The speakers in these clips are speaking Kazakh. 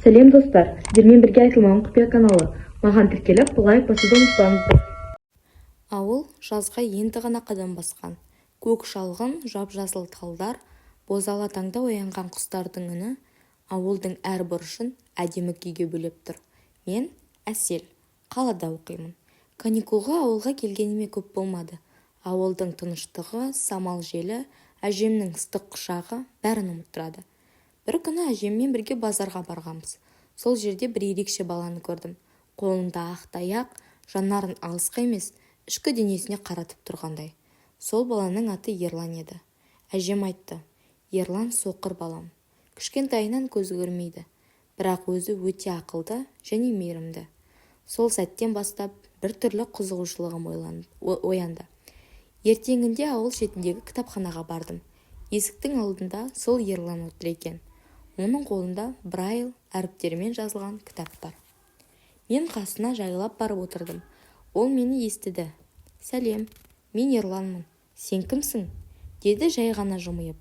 Сәлем, достар! Сіздермен бірге Айтылмаған құпия каналы. Маған тіркеліп, лайк басуды ұмытпаңыздар. Ауыл жазға енді ғана қадам басқан. Көк шалғын, жап-жасыл талдар, бозала таңда оянған құстардың үні ауылдың әр бұрышын әдемі күйге бөлеп тұр. Мен – Әсел, қалада оқимын. Каникулға ауылға келгеніме көп болмады. Ауылдың тыныштығы, самал желі, әжемнің ыстық құшағы бәрін ұмыттырады. Бір күні әжеммен бірге базарға барғанбыз. Сол жерде бір ерекше баланы көрдім. Қолында ақ таяқ, жанарын алысқа емес, ішкі дүниесіне қаратып тұрғандай. Сол баланың аты Ерлан еді. Әжем айтты: «Ерлан соқыр, балам. Кішкентайынан көзі көрмейді. Бірақ өзі өте ақылды және мейірімді». Сол сәттен бастап біртүрлі қызығушылығым оянды. Ертеңінде ауыл шетіндегі кітапханаға бардым. Есіктің алдында сол Ерлан отыр екен. Оның қолында Брайл әріптерімен жазылған кітап бар. Мен қасына жайлап барып отырдым. Ол мені естіді. «Сәлем, мен Ерланмын. Сен кімсің?» – деді жай ғана жымиып.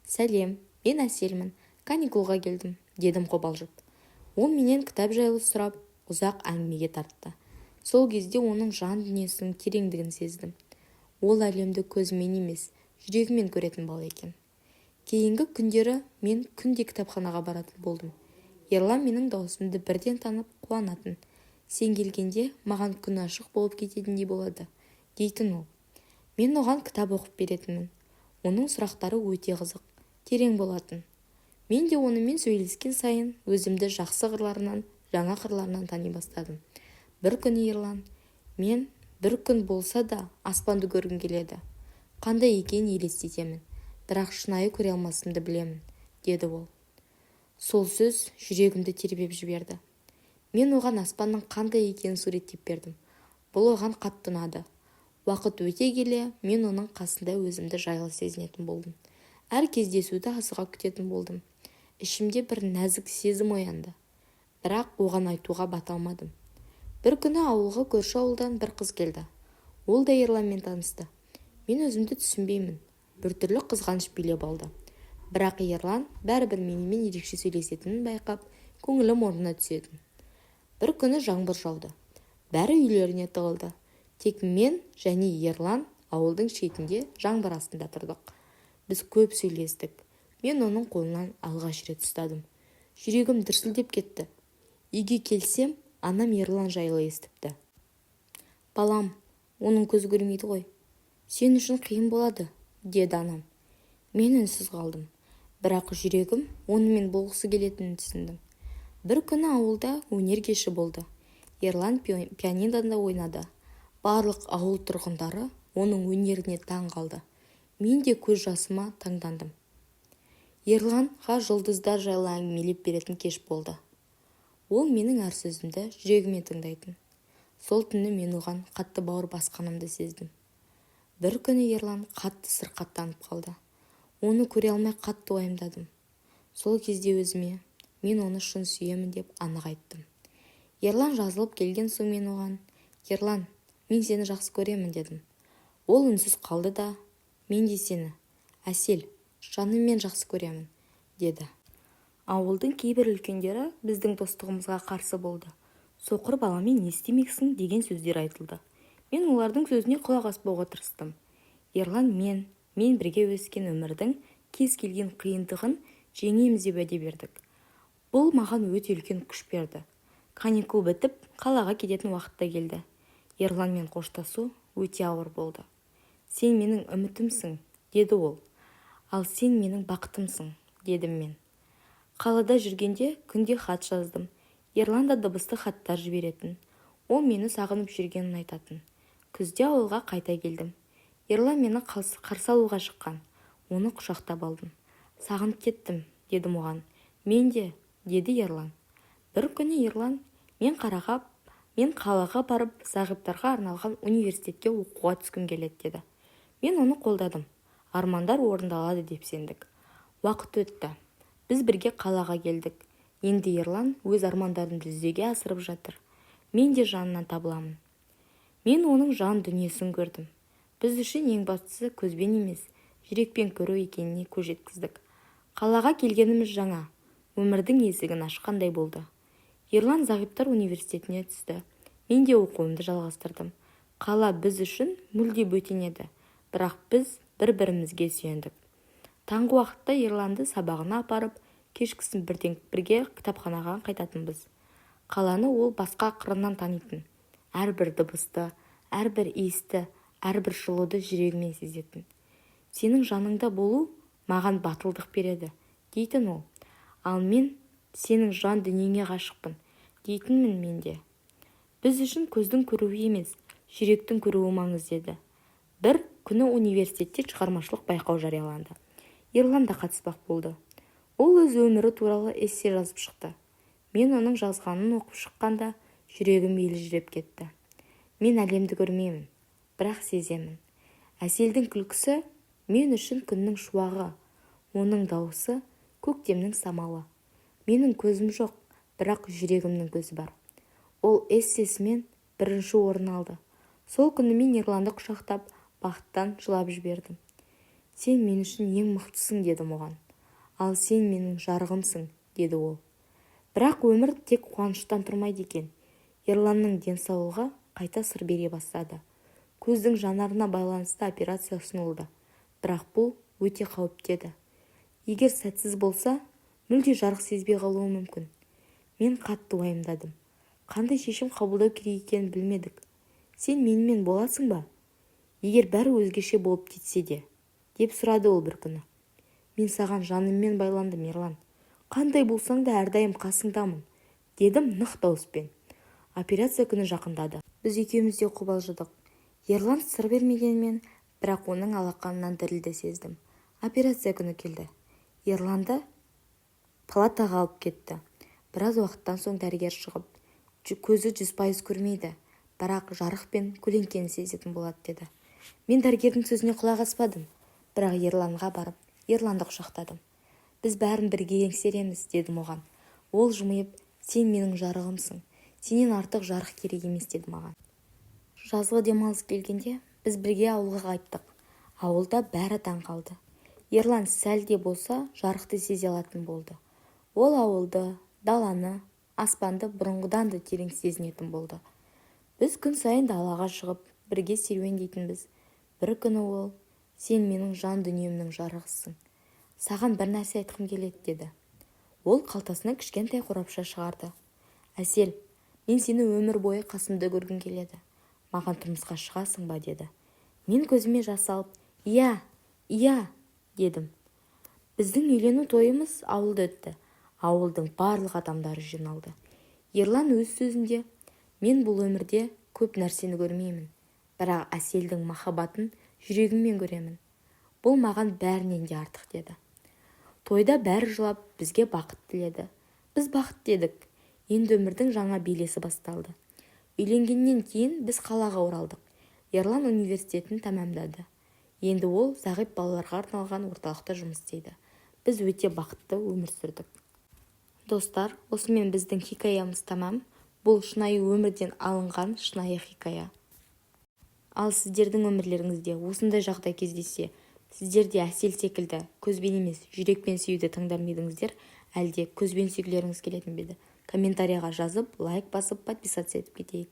«Сәлем, мен Әселмін. Каникулға келдім», – дедім қобалжып. Ол менен кітап жайлы сұрап, ұзақ әңгімеге тартты. Сол кезде оның жан дүниесінің тереңдігін сездім. Ол әлемді көзімен емес, жүрегімен көретін бала екен. Кейінгі күндері мен күнде кітапханаға баратын болдым. Ерлан менің даусымды бірден танып, қуанатын. «Сен келгенде маған күн ашық болып кететіндей болады», – дейтін ол. Мен оған кітап оқып беретінмін. Оның сұрақтары өте қызық, терең болатын. Мен де онымен сөйлескен сайын өзімді жақсы қырларынан, жаңа қырларынан тани бастадым. Бір күні Ерлан: «Мен бір күн болса да аспанды көргім келеді. Қандай екенін елестетемін, бірақ шынайы көре алмасымды білемін», – деді ол. Сол сөз жүрегімді тербеп жіберді. Мен оған аспанның қандай екенін суреттеп бердім. Бұл оған қатты ұнады. Уақыт өте келе мен оның қасында өзімді жайлы сезінетін болдым. Әр кездесуді асыға күтетін болдым. Ішімде бір нәзік сезім оянды. Бірақ оған айтуға бата алмадым. Бір күні ауылға көрші ауылдан бір қыз келді. Ол да Ерланмен танысты. Мен өзімді түсінбеймін. Біртүрлі қызғаныш билеп алды. Бірақ Ерлан бәрібір менімен ерекше сөйлесетінін байқап, көңілім орнына түсетін. Бір күні жаңбыр жауды. Бәрі үйлеріне тығылды. Тек мен және Ерлан ауылдың шетінде жаңбыр астында тұрдық. Біз көп сөйлестік. Мен оның қолынан алғаш рет ұстадым. Жүрегім дүрсілдеп кетті. Үйге келсем, анам Ерлан жайлы естіпті. «Балам, оның көзі көрмейді ғой. Сен үшін қиын болады», – деді анам. Мен үнсіз қалдым. Бірақ жүрегім онымен болғысы келетінін түсіндім. Бір күні ауылда өнер кеші болды. Ерлан пианинода ойнады. Барлық ауыл тұрғындары оның өнеріне таң қалды. Мен де көз жасыма таңдандым. Ерланға жұлдыздар жайлы әңгімелеп беретін кеш болды. Ол менің әр сөзімді жүрегімен тыңдайтын. Сол түні мен оған қатты бауыр басқанымды сездім. Бір күні Ерлан қатты сырқаттанып қалды. Оны көре алмай қатты уайымдадым. Сол кезде өзіме мен оны шын сүйемін деп анық айттым. Ерлан жазылып келген соң мен оған: «Ерлан, мен сені жақсы көремін», – дедім. Ол үнсіз қалды да: «Мен де сені, Әсел, жаныммен жақсы көремін», – деді. Ауылдың кейбір үлкендері біздің достығымызға қарсы болды. «Соқыр баламен не істемексің?» деген сөздер айтылды. Мен олардың сөзіне құлақ аспауға тырыстым. Ерлан мен бірге өскен өмірдің кез келген қиындығын жеңеміз деп уәде бердік. Бұл маған өте үлкен күш берді. Каникул бітіп, қалаға кететін уақыт та келді. Ерланмен қоштасу өте ауыр болды. «Сен менің үмітімсің», – деді ол. «Ал сен менің бақытымсың», – дедім мен. Қалада жүргенде күнде хат жаздым. Ерлан да дыбысты хаттар жіберетін. Ол мені сағынып жүргенін айтатын. Күзде ауылға қайта келдім. Ерлан мені қарсы алуға шыққан. Оны құшақтап алдым. «Сағынып кеттім», – дедім оған. «Мен де», – деді Ерлан. Бір күні Ерлан: Мен қалаға барып, зағиптарға арналған университетке оқуға түскім келеді», – деді. Мен оны қолдадым. Армандар орындалады деп сендік. Уақыт өтті. Біз бірге қалаға келдік. Енді Ерлан өз армандарын жүзеге асырып жатыр. Мен де жанынан табыламын. Мен оның жан дүниесін көрдім. Біз үшін ең бастысы көзбен емес, жүрекпен көру екеніне көз жеткіздік. Қалаға келгеніміз жаңа өмірдің есігін ашқандай болды. Ерлан зағиптар университетіне түсті. Мен де оқуымды жалғастырдым. Қала біз үшін мүлде бөтен еді, бірақ біз бір-бірімізге сүйендік. Таңғы уақытта Ерланды сабағына апарып, кешкісін бірге кітапханаға қайтатынбыз. Қаланы ол басқа қырынан танитын. Әрбір дыбысты, әрбір иісті, әрбір жылуды жүрегімен сезетін. «Сенің жаныңда болу маған батылдық береді», – дейтін ол. «Ал мен сенің жан дүниеңе ғашықпын», – дейтінмін мен де. Біз үшін көздің көруі емес, жүректің көруі маңызды еді. Бір күні университетте шығармашылық байқау жарияланды. Ерлан да қатыспақ болды. Ол өз өмірі туралы эссе жазып шықты. Мен оның жазғанын оқып шыққанда, жүрегім елжіреп кетті. «Мен әлемді көрмеймін, бірақ сеземін. Әселдің күлкісі мен үшін күннің шуағы, оның дауысы көктемнің самалы. Менің көзім жоқ, бірақ жүрегімнің көзі бар». Ол эссесімен бірінші орын алды. Сол күні мен Ерланды құшақтап, бақыттан жылап жібердім. «Сен мен үшін ең мықтысың», – дедім оған. «Ал сен менің жарығымсың», – деді ол. Бірақ өмір тек қуаныштан тұрмайды екен. Ерланның денсаулығы қайта сыр бере бастады. Көздің жанарына байланысты операция ұсынылды. Бірақ бұл өте қауіпті еді. Егер сәтсіз болса, мүлде жарық сезбей қалуы мүмкін. Мен қатты уайымдадым. Қандай шешім қабылдау керек екенін білмедік. «Сен менімен боласың ба, егер бәрі өзгеше болып кетсе де?» – деп сұрады ол бір күні. «Мен саған жаныммен байландым, Ерлан. Қандай болсаң да, әрдайым қасыңдамын», – дедім нық дауыспен. Операция күні жақындады. Біз екеуміз де қобалжыдық. Ерлан сыр бермегенімен, бірақ оның алақанынан дірілді сездім. Операция күні келді. Ерланды палатаға алып кетті. Біраз уақыттан соң дәрігер шығып, «Көзі 100% көрмейді, бірақ жарық пен көлеңкені сезетін болады», – деді. Мен дәрігердің сөзіне құлақ аспадым, бірақ Ерланға барып, Ерланды құшақтадым. «Біз бәрін бірге еңсереміз», – дедім оған. Ол жымиып, «Сен менің жарығымсың, сенен артық жарық керек емес», – деді маған. Жазғы демалыс келгенде біз бірге ауылға қайттық. Ауылда бәрі таң қалды. Ерлан сәл де болса жарықты сезе алатын болды. Ол ауылды, даланы, аспанды бұрынғыдан да терең сезінетін болды. Біз күн сайын далаға шығып, бірге серуендейтінбіз. Бір күні ол: «Сен менің жан дүниемнің жарығысың. Саған бір нәрсе айтқым келеді», – деді. Ол қалтасынан кішкентай қорапша шығарды. «Әсел, мен сені өмір бойы қасымда көргім келеді. Маған тұрмысқа шығасың ба?» – деді. Мен көзіме жас алып, «Иә, иә», – дедім. Біздің үйлену тойымыз ауылда өтті. Ауылдың барлық адамдары жиналды. Ерлан өз сөзінде: «Мен бұл өмірде көп нәрсені көрмеймін, бірақ Әселдің махаббатын жүрегіммен көремін. Бұл маған бәрінен де артық», – деді. Тойда бәрі жылап, бізге бақыт тіледі. Біз бақыт дедік. Енді өмірдің жаңа белесі басталды. Үйленгеннен кейін біз қалаға оралдық. Ерлан университетін тәмамдады. Енді ол зағип балаларға арналған орталықта жұмыс істейді. Біз өте бақытты өмір сүрдік. Достар, осымен біздің хикаямыз тамам. Бұл шынайы өмірден алынған шынайы хикая. Ал сіздердің өмірлеріңізде осындай жағдай кездессе, сіздер де Әсел секілді көзбен емес, жүрекпен сүюді таңдар ма едіңіздер, әлде көзбен сүйгілеріңіз келетін бе еді? Комментарийға жазып, лайк басып, подписаться етіп кетейік.